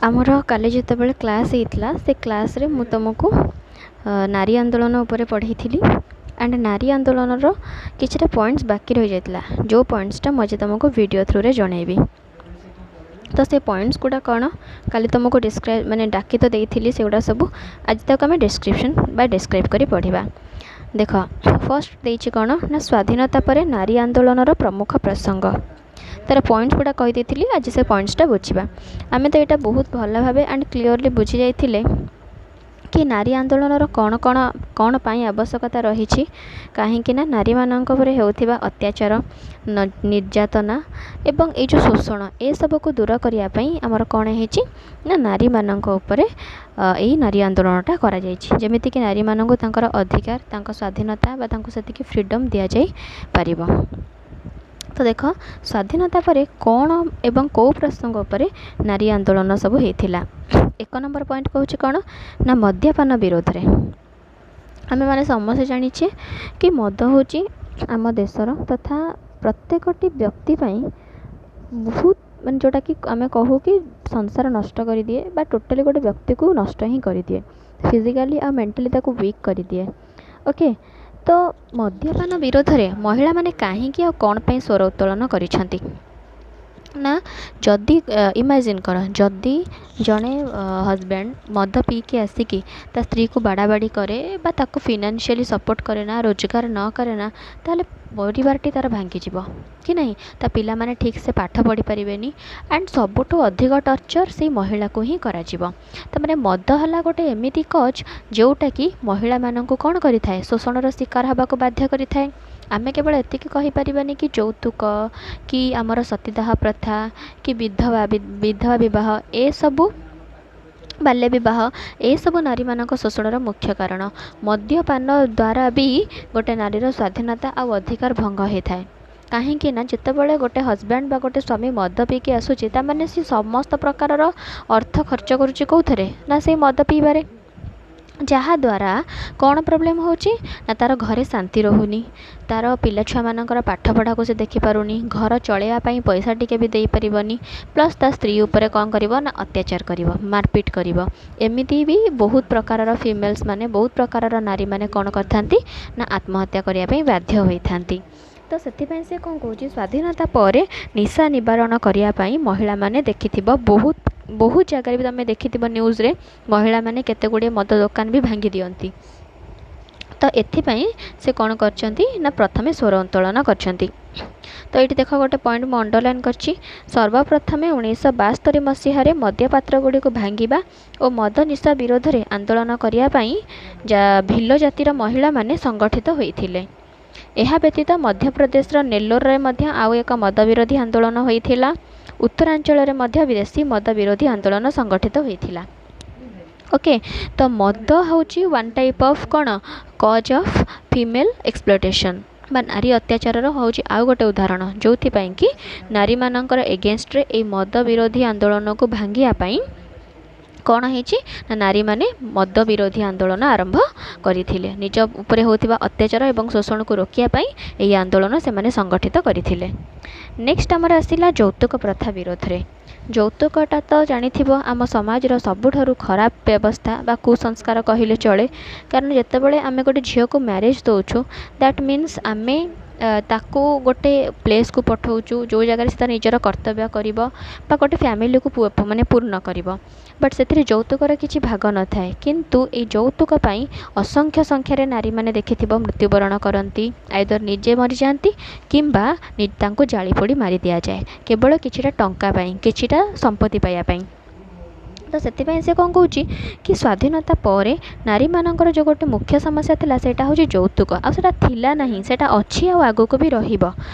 ଆମର କାଲି ଯେତେବେଳେ କ୍ଲାସ୍ ହେଇଥିଲା, ସେ କ୍ଲାସ୍ରେ ମୁଁ ତୁମକୁ ନାରୀ ଆନ୍ଦୋଳନ ଉପରେ ପଢ଼େଇଥିଲି ଆଣ୍ଡ ନାରୀ ଆନ୍ଦୋଳନର କିଛିଟା ପଏଣ୍ଟସ୍ ବାକି ରହିଯାଇଥିଲା, ଯେଉଁ ପଏଣ୍ଟସ୍ଟା ମୁଁ ଆଜି ତୁମକୁ ଭିଡ଼ିଓ ଥ୍ରୁରେ ଜଣେଇବି। ତ ସେ ପଏଣ୍ଟସ୍ ଗୁଡ଼ା କ'ଣ? କାଲି ତୁମକୁ ଡିସ୍କ୍ରାଇବ୍ ମାନେ ଡାକି ତ ଦେଇଥିଲି ସେଗୁଡ଼ା ସବୁ, ଆଜି ତାକୁ ଆମେ ଡିସ୍କ୍ରିପ୍ସନ୍ ବା ଡିସ୍କ୍ରାଇବ୍ କରି ପଢ଼ିବା। ଦେଖ, ଫର୍ଷ୍ଟ ଦେଇଛି କ'ଣ ନା ସ୍ୱାଧୀନତା ପରେ ନାରୀ ଆନ୍ଦୋଳନର ପ୍ରମୁଖ ପ୍ରସଙ୍ଗ। ତା'ର ପଏଣ୍ଟସ୍ ଗୁଡ଼ା କହିଦେଇଥିଲି, ଆଜି ସେ ପଏଣ୍ଟସ୍ଟା ବୁଝିବା। ଆମେ ତ ଏଇଟା ବହୁତ ଭଲ ଭାବେ ଆଣ୍ଡ କ୍ଲିଅରଲି ବୁଝି ଯାଇଥିଲେ କି ନାରୀ ଆନ୍ଦୋଳନର କ'ଣ କ'ଣ କ'ଣ ପାଇଁ ଆବଶ୍ୟକତା ରହିଛି। କାହିଁକି ନା ନାରୀମାନଙ୍କ ଉପରେ ହେଉଥିବା ଅତ୍ୟାଚାର, ନିର୍ଯାତନା ଏବଂ ଏଇ ଯେଉଁ ଶୋଷଣ, ଏସବୁକୁ ଦୂର କରିବା ପାଇଁ ଆମର କ'ଣ ହେଇଛି ନା ନାରୀମାନଙ୍କ ଉପରେ ଏଇ ନାରୀ ଆନ୍ଦୋଳନଟା କରାଯାଇଛି, ଯେମିତିକି ନାରୀମାନଙ୍କୁ ତାଙ୍କର ଅଧିକାର, ତାଙ୍କ ସ୍ୱାଧୀନତା ବା ତାଙ୍କୁ ସେତିକି ଫ୍ରିଡ଼ମ୍ ଦିଆଯାଇପାରିବ। ତ ଦେଖ, ସ୍ୱାଧୀନତା ପରେ କ'ଣ ଏବଂ କେଉଁ ପ୍ରସଙ୍ଗ ଉପରେ ନାରୀ ଆନ୍ଦୋଳନ ସବୁ ହେଇଥିଲା? 1 ନମ୍ବର ପଏଣ୍ଟ କହୁଛି କ'ଣ ନା ମଦ୍ୟପାନ ବିରୋଧରେ। ଆମେମାନେ ସମସ୍ତେ ଜାଣିଛେ କି ମଦ ହେଉଛି ଆମ ଦେଶର ତଥା ପ୍ରତ୍ୟେକଟି ବ୍ୟକ୍ତି ପାଇଁ ବହୁତ, ମାନେ ଯେଉଁଟାକି ଆମେ କହୁ କି ସଂସାର ନଷ୍ଟ କରିଦିଏ ବା ଟୋଟାଲି ଗୋଟେ ବ୍ୟକ୍ତିକୁ ନଷ୍ଟ ହିଁ କରିଦିଏ, ଫିଜିକାଲି ଆଉ ମେଣ୍ଟାଲି ତାକୁ ୱିକ୍ କରିଦିଏ। ଓକେ, ତ ମଦ୍ୟପାନ ବିରୋଧରେ ମହିଳାମାନେ କାହିଁକି ଆଉ କ'ଣ ପାଇଁ ସ୍ୱର ଉତ୍ତୋଳନ କରିଛନ୍ତି ନା, ଯଦି ଇମାଜିନ୍ କର, ଯଦି ଜଣେ ହଜବେଣ୍ଡ ମଦ ପିଇକି ଆସିକି ତା ସ୍ତ୍ରୀକୁ ବାଡ଼ାବାଡ଼ି କରେ ବା ତାକୁ ଫିନାନ୍ସିଆଲି ସପୋର୍ଟ କରେ ନା, ରୋଜଗାର ନ କରେ ନା, ତାହେଲେ ପରିବାରଟି ତା'ର ଭାଙ୍ଗିଯିବ କି ନାହିଁ? ତା ପିଲାମାନେ ଠିକ୍ସେ ପାଠ ପଢ଼ିପାରିବେନି ଆଣ୍ଡ ସବୁଠୁ ଅଧିକ ଟର୍ଚର୍ ସେଇ ମହିଳାକୁ ହିଁ କରାଯିବ। ତା'ମାନେ ମଦ ହେଲା ଗୋଟେ ଏମିତି କଜ୍ ଯେଉଁଟାକି ମହିଳାମାନଙ୍କୁ କ'ଣ କରିଥାଏ? ଶୋଷଣର ଶିକାର ହେବାକୁ ବାଧ୍ୟ କରିଥାଏ। ଆମେ କେବଳ ଏତିକି କହିପାରିବାନି କି ଯୌତୁକ କି ଆମର ସତୀଦାହ ପ୍ରଥା କି ବିଧବା ବିବାହ, ଏସବୁ ବାଲ୍ୟ ବିବାହ, ଏସବୁ ନାରୀମାନଙ୍କ ଶୋଷଣର ମୁଖ୍ୟ କାରଣ। ମଦ୍ୟପାନ ଦ୍ୱାରା ବି ଗୋଟେ ନାରୀର ସ୍ୱାଧୀନତା ଆଉ ଅଧିକାର ଭଙ୍ଗ ହେଇଥାଏ। କାହିଁକି ନା ଯେତେବେଳେ ଗୋଟେ ହଜବେଣ୍ଡ ବା ଗୋଟେ ସ୍ୱାମୀ ମଦ ପିଇକି ଆସୁଛି, ତା'ମାନେ ସେ ସମସ୍ତ ପ୍ରକାରର ଅର୍ଥ ଖର୍ଚ୍ଚ କରୁଛି କେଉଁଥିରେ ନା ସେଇ ମଦ ପିଇବାରେ, ଯାହାଦ୍ୱାରା କ'ଣ ପ୍ରୋବ୍ଲେମ୍ ହେଉଛି ନା ତା'ର ଘରେ ଶାନ୍ତି ରହୁନି, ତା'ର ପିଲା ଛୁଆମାନଙ୍କର ପାଠପଢ଼ାକୁ ସେ ଦେଖିପାରୁନି, ଘର ଚଳେଇବା ପାଇଁ ପଇସା ଟିକେ ବି ଦେଇପାରିବନି, ପ୍ଲସ୍ ତା ସ୍ତ୍ରୀ ଉପରେ କ'ଣ କରିବ ନା ଅତ୍ୟାଚାର କରିବ, ମାରପିଟ କରିବ। ଏମିତି ବି ବହୁତ ପ୍ରକାରର ଫିମେଲ୍ସ ମାନେ, ବହୁତ ପ୍ରକାରର ନାରୀମାନେ କ'ଣ କରିଥାନ୍ତି ନା ଆତ୍ମହତ୍ୟା କରିବା ପାଇଁ ବାଧ୍ୟ ହୋଇଥାନ୍ତି। ତ ସେଥିପାଇଁ ସେ କ'ଣ କହୁଛି, ସ୍ୱାଧୀନତା ପରେ ନିଶା ନିବାରଣ କରିବା ପାଇଁ ମହିଳାମାନେ, ଦେଖିଥିବ ବହୁତ ବହୁତ ଜାଗାରେ ବି ତୁମେ ଦେଖିଥିବ ନ୍ୟୁଜ୍ରେ, ମହିଳାମାନେ କେତେ ଗୁଡ଼ିଏ ମଦ ଦୋକାନ ବି ଭାଙ୍ଗି ଦିଅନ୍ତି। ତ ଏଥିପାଇଁ ସେ କ'ଣ କରିଛନ୍ତି ନା ପ୍ରଥମେ ସ୍ୱର ଉତ୍ତୋଳନ କରିଛନ୍ତି। ତ ଏଇଠି ଦେଖ, ଗୋଟେ ପଏଣ୍ଟ ମୁଁ ଅଣ୍ଡରଲାଇନ୍ କରିଛି। ସର୍ବପ୍ରଥମେ 1972 ମସିହାରେ ମଦ୍ୟପାତ୍ର ଗୁଡ଼ିକୁ ଭାଙ୍ଗିବା ଓ ମଦ ନିଶା ବିରୋଧରେ ଆନ୍ଦୋଳନ କରିବା ପାଇଁ ଭିଲ ଜାତିର ମହିଳାମାନେ ସଂଗଠିତ ହୋଇଥିଲେ। ଏହା ବ୍ୟତୀତ ମଧ୍ୟପ୍ରଦେଶର ନେଲୋରରେ ମଧ୍ୟ ଆଉ ଏକ ମଦ ବିରୋଧୀ ଆନ୍ଦୋଳନ ହୋଇଥିଲା। ଉତ୍ତରାଞ୍ଚଳରେ ମଧ୍ୟ ଦେଶୀ ମଦ ବିରୋଧୀ ଆନ୍ଦୋଳନ ସଂଗଠିତ ହୋଇଥିଲା। ଓକେ, ତ ମଦ ହେଉଛି ୱାନ୍ ଟାଇପ୍ ଅଫ୍ କ'ଣ? କଜ୍ ଅଫ୍ ଫିମେଲ୍ ଏକ୍ସପ୍ଲୋଟେସନ୍ ବା ନାରୀ ଅତ୍ୟାଚାରର ହେଉଛି ଆଉ ଗୋଟେ ଉଦାହରଣ, ଯେଉଁଥିପାଇଁ କି ନାରୀମାନଙ୍କର ଏଗେନଷ୍ଟରେ ଏଇ ମଦ ବିରୋଧୀ ଆନ୍ଦୋଳନକୁ ଭାଙ୍ଗିବା ପାଇଁ କ'ଣ ହେଇଛି ନା ନାରୀମାନେ ମଦ ବିରୋଧୀ ଆନ୍ଦୋଳନ ଆରମ୍ଭ କରିଥିଲେ। ନିଜ ଉପରେ ହେଉଥିବା ଅତ୍ୟାଚାର ଏବଂ ଶୋଷଣକୁ ରୋକିବା ପାଇଁ ଏହି ଆନ୍ଦୋଳନ ସେମାନେ ସଂଗଠିତ କରିଥିଲେ। ନେକ୍ସଟ ଆମର ଆସିଲା ଯୌତୁକ ପ୍ରଥା ବିରୋଧରେ। ଯୌତୁକଟା ତ ଜାଣିଥିବ ଆମ ସମାଜର ସବୁଠାରୁ ଖରାପ ବ୍ୟବସ୍ଥା ବା କୁସଂସ୍କାର କହିଲେ ଚଳେ। କାରଣ ଯେତେବେଳେ ଆମେ ଗୋଟେ ଝିଅକୁ ମ୍ୟାରେଜ୍ ଦେଉଛୁ, that means ଆମେ ତାକୁ ଗୋଟେ ପ୍ଲେସ୍କୁ ପଠାଉଛୁ ଯେଉଁ ଜାଗାରେ ସେ ତା ନିଜର କର୍ତ୍ତବ୍ୟ କରିବ ବା ଗୋଟେ ଫ୍ୟାମିଲିକୁ ମାନେ ପୂର୍ଣ୍ଣ କରିବ, ବଟ୍ ସେଥିରେ ଯୌତୁକର କିଛି ଭାଗ ନଥାଏ। କିନ୍ତୁ ଏଇ ଯୌତୁକ ପାଇଁ ଅସଂଖ୍ୟ ସଂଖ୍ୟାରେ ନାରୀମାନେ ଦେଖିଥିବ ମୃତ୍ୟୁବରଣ କରନ୍ତି, ଆଇଦର ନିଜେ ମରିଯାଆନ୍ତି କିମ୍ବା ତାଙ୍କୁ ଜାଳି ପୋଡ଼ି ମାରି ଦିଆଯାଏ, କେବଳ କିଛିଟା ଟଙ୍କା ପାଇଁ, କିଛିଟା ସମ୍ପତ୍ତି ପାଇବା ପାଇଁ। ତ ସେଥିପାଇଁ ସେ କ'ଣ କହୁଛି କି ସ୍ୱାଧୀନତା ପରେ ନାରୀମାନଙ୍କର ଯେଉଁ ଗୋଟେ ମୁଖ୍ୟ ସମସ୍ୟା ଥିଲା, ସେଇଟା ହେଉଛି ଯୌତୁକ। ଆଉ ସେଇଟା ଥିଲା ନାହିଁ, ସେଇଟା ଅଛି ଆଉ ଆଗକୁ ବି ରହିବ।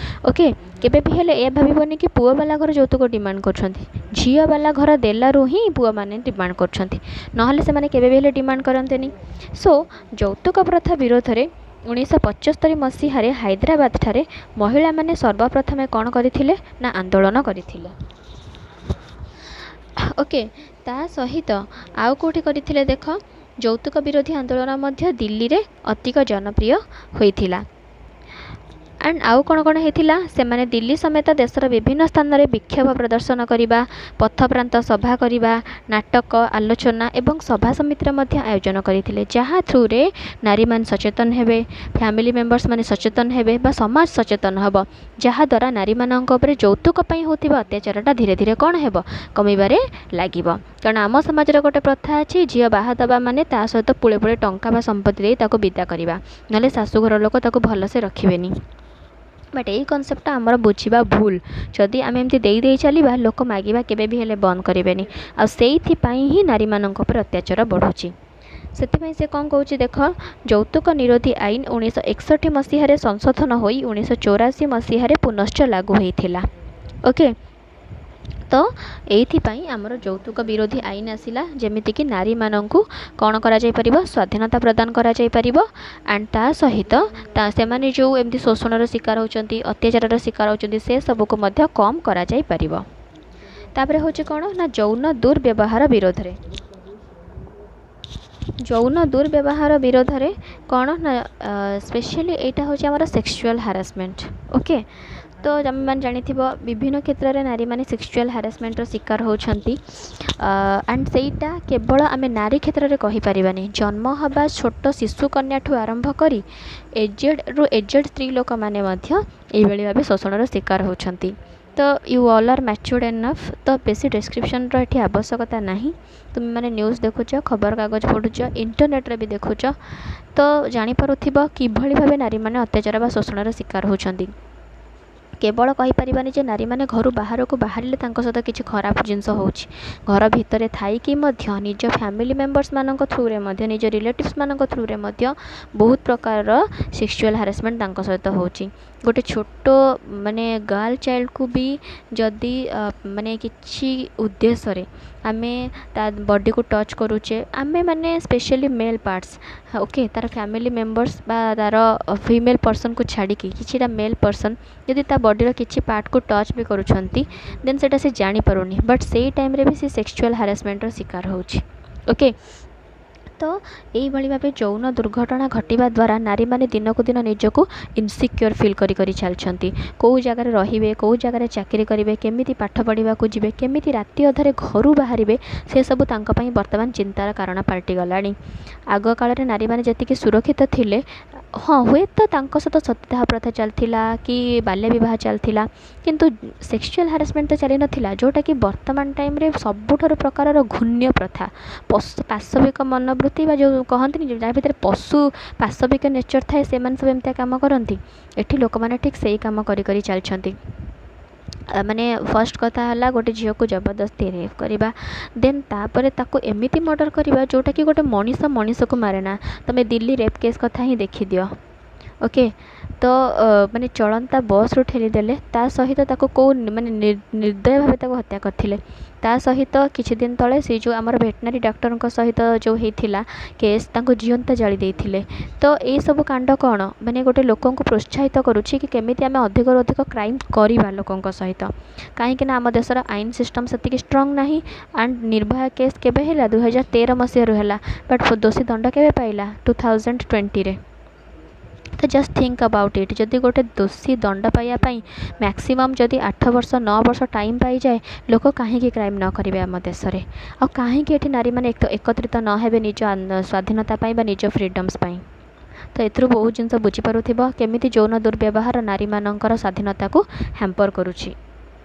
ଓକେ, କେବେ ବି ହେଲେ ଏହା ଭାବିବନି କି ପୁଅବାଲା ଘର ଯୌତୁକ ଡିମାଣ୍ଡ କରୁଛନ୍ତି। ଝିଅବାଲା ଘର ଦେଲାରୁ ହିଁ ପୁଅମାନେ ଡିମାଣ୍ଡ କରୁଛନ୍ତି, ନହେଲେ ସେମାନେ କେବେ ବି ହେଲେ ଡିମାଣ୍ଡ କରନ୍ତିନି। ସୋ ଯୌତୁକ ପ୍ରଥା ବିରୋଧରେ 1975 ମସିହାରେ ହାଇଦ୍ରାବାଦଠାରେ ମହିଳାମାନେ ସର୍ବପ୍ରଥମେ କ'ଣ କରିଥିଲେ ନା ଆନ୍ଦୋଳନ କରିଥିଲେ। ଓକେ, ତା ସହିତ ଆଉ କେଉଁଠି କରିଥିଲେ ଦେଖ, ଯୌତୁକ ବିରୋଧୀ ଆନ୍ଦୋଳନ ମଧ୍ୟ ଦିଲ୍ଲୀରେ ଅଧିକ ଜନପ୍ରିୟ ହୋଇଥିଲା। ଆଣ୍ଡ ଆଉ କ'ଣ କ'ଣ ହେଇଥିଲା? ସେମାନେ ଦିଲ୍ଲୀ ସମେତ ଦେଶର ବିଭିନ୍ନ ସ୍ଥାନରେ ବିକ୍ଷୋଭ ପ୍ରଦର୍ଶନ କରିବା, ପଥପ୍ରାନ୍ତ ସଭା କରିବା, ନାଟକ, ଆଲୋଚନା ଏବଂ ସଭା ସମିତିର ମଧ୍ୟ ଆୟୋଜନ କରିଥିଲେ, ଯାହା ଥ୍ରୁରେ ନାରୀମାନେ ସଚେତନ ହେବେ, ଫ୍ୟାମିଲି ମେମ୍ବର୍ସ ମାନେ ସଚେତନ ହେବେ ବା ସମାଜ ସଚେତନ ହେବ, ଯାହାଦ୍ୱାରା ନାରୀମାନଙ୍କ ଉପରେ ଯୌତୁକ ପାଇଁ ହେଉଥିବା ଅତ୍ୟାଚାରଟା ଧୀରେ ଧୀରେ କ'ଣ ହେବ? କମିବାରେ ଲାଗିବ। କାରଣ ଆମ ସମାଜରେ ଗୋଟେ ପ୍ରଥା ଅଛି, ଝିଅ ବାହା ଦେବା ମାନେ ତା ସହିତ ପୁଳେ ପୁଳେ ଟଙ୍କା ବା ସମ୍ପତ୍ତି ଦେଇ ତାକୁ ବିଦା କରିବା, ନହେଲେ ଶାଶୁଘର ଲୋକ ତାକୁ ଭଲସେ ରଖିବେନି। ବଟ୍ ଏଇ କନସେପ୍ଟଟା ଆମର ବୁଝିବା ଭୁଲ। ଯଦି ଆମେ ଏମିତି ଦେଇ ଦେଇ ଚାଲିବା, ଲୋକ ମାଗିବା କେବେ ବି ହେଲେ ବନ୍ଦ କରିବେନି, ଆଉ ସେଇଥିପାଇଁ ହିଁ ନାରୀମାନଙ୍କ ଉପରେ ଅତ୍ୟାଚାର ବଢ଼ୁଛି। ସେଥିପାଇଁ ସେ କ'ଣ କହୁଛି ଦେଖ। ଯୌତୁକ ନିରୋଧୀ ଆଇନ 1961 ମସିହାରେ ସଂଶୋଧନ ହୋଇ 1984 ମସିହାରେ ପୁନଶ୍ଚ ଲାଗୁ ହୋଇଥିଲା। ଓକେ, ତ ଏଇଥିପାଇଁ ଆମର ଯୌତୁକ ବିରୋଧୀ ଆଇନ ଆସିଲା, ଯେମିତିକି ନାରୀମାନଙ୍କୁ କ'ଣ କରାଯାଇପାରିବ? ସ୍ୱାଧୀନତା ପ୍ରଦାନ କରାଯାଇପାରିବ। ଆଣ୍ଡ ତା ସହିତ ତା ସେମାନେ ଯେଉଁ ଏମିତି ଶୋଷଣର ଶିକାର ହେଉଛନ୍ତି, ଅତ୍ୟାଚାରର ଶିକାର ହେଉଛନ୍ତି, ସେ ସବୁକୁ ମଧ୍ୟ କମ୍ କରାଯାଇପାରିବ। ତାପରେ ହେଉଛି କ'ଣ ନା ଯୌନ ଦୁର୍ବ୍ୟବହାର ବିରୋଧରେ। ଯୌନ ଦୁର୍ବ୍ୟବହାର ବିରୋଧରେ କ'ଣ ନା ସ୍ପେଶିଆଲି ଏଇଟା ହେଉଛି ଆମର ସେକ୍ସୁଆଲ୍ ହାରାସମେଣ୍ଟ। ଓକେ, ତ ତୁମେମାନେ ଜାଣିଥିବ, ବିଭିନ୍ନ କ୍ଷେତ୍ରରେ ନାରୀମାନେ ସେକ୍ସୁଆଲ୍ ହାରାସମେଣ୍ଟର ଶିକାର ହେଉଛନ୍ତି। ଆଣ୍ଡ ସେଇଟା କେବଳ ଆମେ ନାରୀ କ୍ଷେତ୍ରରେ କହିପାରିବାନି। ଜନ୍ମ ହେବା ଛୋଟ ଶିଶୁ କନ୍ୟାଠୁ ଆରମ୍ଭ କରି ଏଜେଡ଼ରୁ ଏଜେଡ଼ ସ୍ତ୍ରୀ ଲୋକମାନେ ମଧ୍ୟ ଏଇଭଳି ଭାବେ ଶୋଷଣର ଶିକାର ହେଉଛନ୍ତି। ତ you all are matured enough, ତ ବେଶୀ ଡେସ୍କ୍ରିପସନ୍ର ଏଠି ଆବଶ୍ୟକତା ନାହିଁ। ତୁମେମାନେ ନ୍ୟୁଜ୍ ଦେଖୁଛ, ଖବରକାଗଜ ପଢ଼ୁଛ, ଇଣ୍ଟରନେଟ୍ରେ ବି ଦେଖୁଛ, ତ ଜାଣିପାରୁଥିବ କିଭଳି ଭାବେ ନାରୀମାନେ ଅତ୍ୟାଚାର ବା ଶୋଷଣର ଶିକାର ହେଉଛନ୍ତି। କେବଳ କହିପାରିବାନି ଯେ ନାରୀମାନେ ଘରୁ ବାହାରକୁ ବାହାରିଲେ ତାଙ୍କ ସହିତ କିଛି ଖରାପ ଜିନିଷ ହେଉଛି। ଘର ଭିତରେ ଥାଇକି ମଧ୍ୟ ନିଜ ଫ୍ୟାମିଲି ମେମ୍ବର୍ସମାନଙ୍କ ଥ୍ରୁରେ ମଧ୍ୟ, ନିଜ ରିଲେଟିଭ୍ସମାନଙ୍କ ଥ୍ରୁରେ ମଧ୍ୟ ବହୁତ ପ୍ରକାରର ସେକ୍ସୁଆଲ୍ ହାରାସମେଣ୍ଟ ତାଙ୍କ ସହିତ ହେଉଛି। ଗୋଟେ ଛୋଟ ମାନେ ଗାର୍ଲ ଚାଇଲ୍ଡକୁ ବି ଯଦି ମାନେ କିଛି ଉଦ୍ଦେଶ୍ୟରେ ଆମେ ତା ବଡ଼ିକୁ ଟଚ୍ କରୁଛେ, ଆମେ ମାନେ ସ୍ପେଶିଆଲି ମେଲ୍ ପାର୍ଟସ୍, ଓକେ, ତା'ର ଫ୍ୟାମିଲି ମେମ୍ବର୍ସ ବା ତା'ର ଫିମେଲ୍ ପର୍ସନ୍କୁ ଛାଡ଼ିକି କିଛିଟା ମେଲ୍ ପର୍ସନ୍ ଯଦି ତା ବଡ଼ିର କିଛି ପାର୍ଟକୁ ଟଚ୍ ବି କରୁଛନ୍ତି, ଦେନ୍ ସେଇଟା ସେ ଜାଣିପାରୁନି, ବଟ୍ ସେଇ ଟାଇମ୍ରେ ବି ସେ ସେକ୍ସୁଆଲ୍ ହାରାସମେଣ୍ଟର ଶିକାର ହେଉଛି। ଓକେ, ତ ଏଇଭଳି ଭାବେ ଯୌନ ଦୁର୍ଘଟଣା ଘଟିବା ଦ୍ୱାରା ନାରୀମାନେ ଦିନକୁ ଦିନ ନିଜକୁ ଇନସିକ୍ୟୋର ଫିଲ୍ କରି କରି ଚାଲିଛନ୍ତି। କେଉଁ ଜାଗାରେ ରହିବେ, କେଉଁ ଜାଗାରେ ଚାକିରି କରିବେ, କେମିତି ପାଠ ପଢ଼ିବାକୁ ଯିବେ, କେମିତି ରାତି ଅଧରେ ଘରୁ ବାହାରିବେ, ସେସବୁ ତାଙ୍କ ପାଇଁ ବର୍ତ୍ତମାନ ଚିନ୍ତାର କାରଣ ପାଲଟିଗଲାଣି। ଆଗ କାଳରେ ନାରୀମାନେ ଯେତିକି ସୁରକ୍ଷିତ ଥିଲେ, ହଁ, ହୁଏତ ତାଙ୍କ ସହିତ ସତୀଦାହ ପ୍ରଥା ଚାଲିଥିଲା କି ବାଲ୍ୟ ବିବାହ ଚାଲିଥିଲା, କିନ୍ତୁ ସେକ୍ସୁଆଲ୍ ହାରାସମେଣ୍ଟ ତ ଚାଲିନଥିଲା, ଯେଉଁଟାକି ବର୍ତ୍ତମାନ ଟାଇମ୍ରେ ସବୁଠାରୁ ପ୍ରକାରର ଘୃଣ୍ୟ ପ୍ରଥା। ପଶୁ ପାଶବିକ ମନୋବୃତ୍ତି ବା ଯେଉଁ କହନ୍ତିନି, ଯାହା ଭିତରେ ପଶୁ ପାଶବିକ ନେଚର୍ ଥାଏ, ସେମାନେ ସବୁ ଏମିତିଆ କାମ କରନ୍ତି। ଏଠି ଲୋକମାନେ ଠିକ୍ ସେଇ କାମ କରି କରି ଚାଲିଛନ୍ତି। ମାନେ ଫାର୍ଷ୍ଟ କଥା ହେଲା ଗୋଟେ ଝିଅକୁ ଜବରଦସ୍ତି ରେପ୍ କରିବା, ଦେନ୍ ତାପରେ ତାକୁ ଏମିତି ମର୍ଡ଼ର କରିବା ଯେଉଁଟାକି ଗୋଟେ ମଣିଷ ମଣିଷକୁ ମାରେ ନା। ତୁମେ ଦିଲ୍ଲୀ ରେପ୍ କେସ୍ କଥା ହିଁ ଦେଖିଦିଅ। ଓକେ, ତ ମାନେ ଚଳନ୍ତା ବସ୍ରୁ ଠେଲିଦେଲେ, ତା ସହିତ ତାକୁ କେଉଁ ମାନେ ନିର୍ଦ୍ଦୟ ଭାବେ ତାକୁ ହତ୍ୟା କରିଥିଲେ। ତା ସହିତ କିଛି ଦିନ ତଳେ ସେଇ ଯେଉଁ ଆମର ଭେଟନାରୀ ଡାକ୍ତରଙ୍କ ସହିତ ଯେଉଁ ହେଇଥିଲା କେସ୍, ତାଙ୍କୁ ଜିଅନ୍ତା ଜାଳି ଦେଇଥିଲେ। ତ ଏଇସବୁ କାଣ୍ଡ କ'ଣ ମାନେ ଗୋଟେ ଲୋକଙ୍କୁ ପ୍ରୋତ୍ସାହିତ କରୁଛି କି କେମିତି ଆମେ ଅଧିକରୁ ଅଧିକ କ୍ରାଇମ୍ କରିବା ଲୋକଙ୍କ ସହିତ, କାହିଁକିନା ଆମ ଦେଶର ଆଇନ ସିଷ୍ଟମ୍ ସେତିକି ଷ୍ଟ୍ରଙ୍ଗ ନାହିଁ। ଆଣ୍ଡ ନିର୍ଭୟା କେସ୍ କେବେ ହେଲା? 2013 ମସିହାରୁ ହେଲା, ବଟ୍ ଦୋଷୀ ଦଣ୍ଡ କେବେ ପାଇଲା? 2020ରେ। ତ ଜଷ୍ଟ ଥିଙ୍କ ଆବାଉଟ୍ ଇଟ୍, ଯଦି ଗୋଟେ ଦୋଷୀ ଦଣ୍ଡ ପାଇବା ପାଇଁ ମ୍ୟାକ୍ସିମମ୍ ଯଦି 8 ବର୍ଷ, 9 ବର୍ଷ ଟାଇମ୍ ପାଇଯାଏ, ଲୋକ କାହିଁକି କ୍ରାଇମ୍ ନ କରିବେ ଆମ ଦେଶରେ? ଆଉ କାହିଁକି ଏଠି ନାରୀମାନେ ଏକତ୍ରିତ ନ ହେବେ ନିଜ ସ୍ୱାଧୀନତା ପାଇଁ ବା ନିଜ ଫ୍ରିଡ଼ମ୍ସ ପାଇଁ? ତ ଏଥିରୁ ବହୁତ ଜିନିଷ ବୁଝିପାରୁଥିବ କେମିତି ଯୌନ ଦୁର୍ବ୍ୟବହାର ନାରୀମାନଙ୍କର ସ୍ୱାଧୀନତାକୁ ହ୍ୟାମ୍ପର କରୁଛି।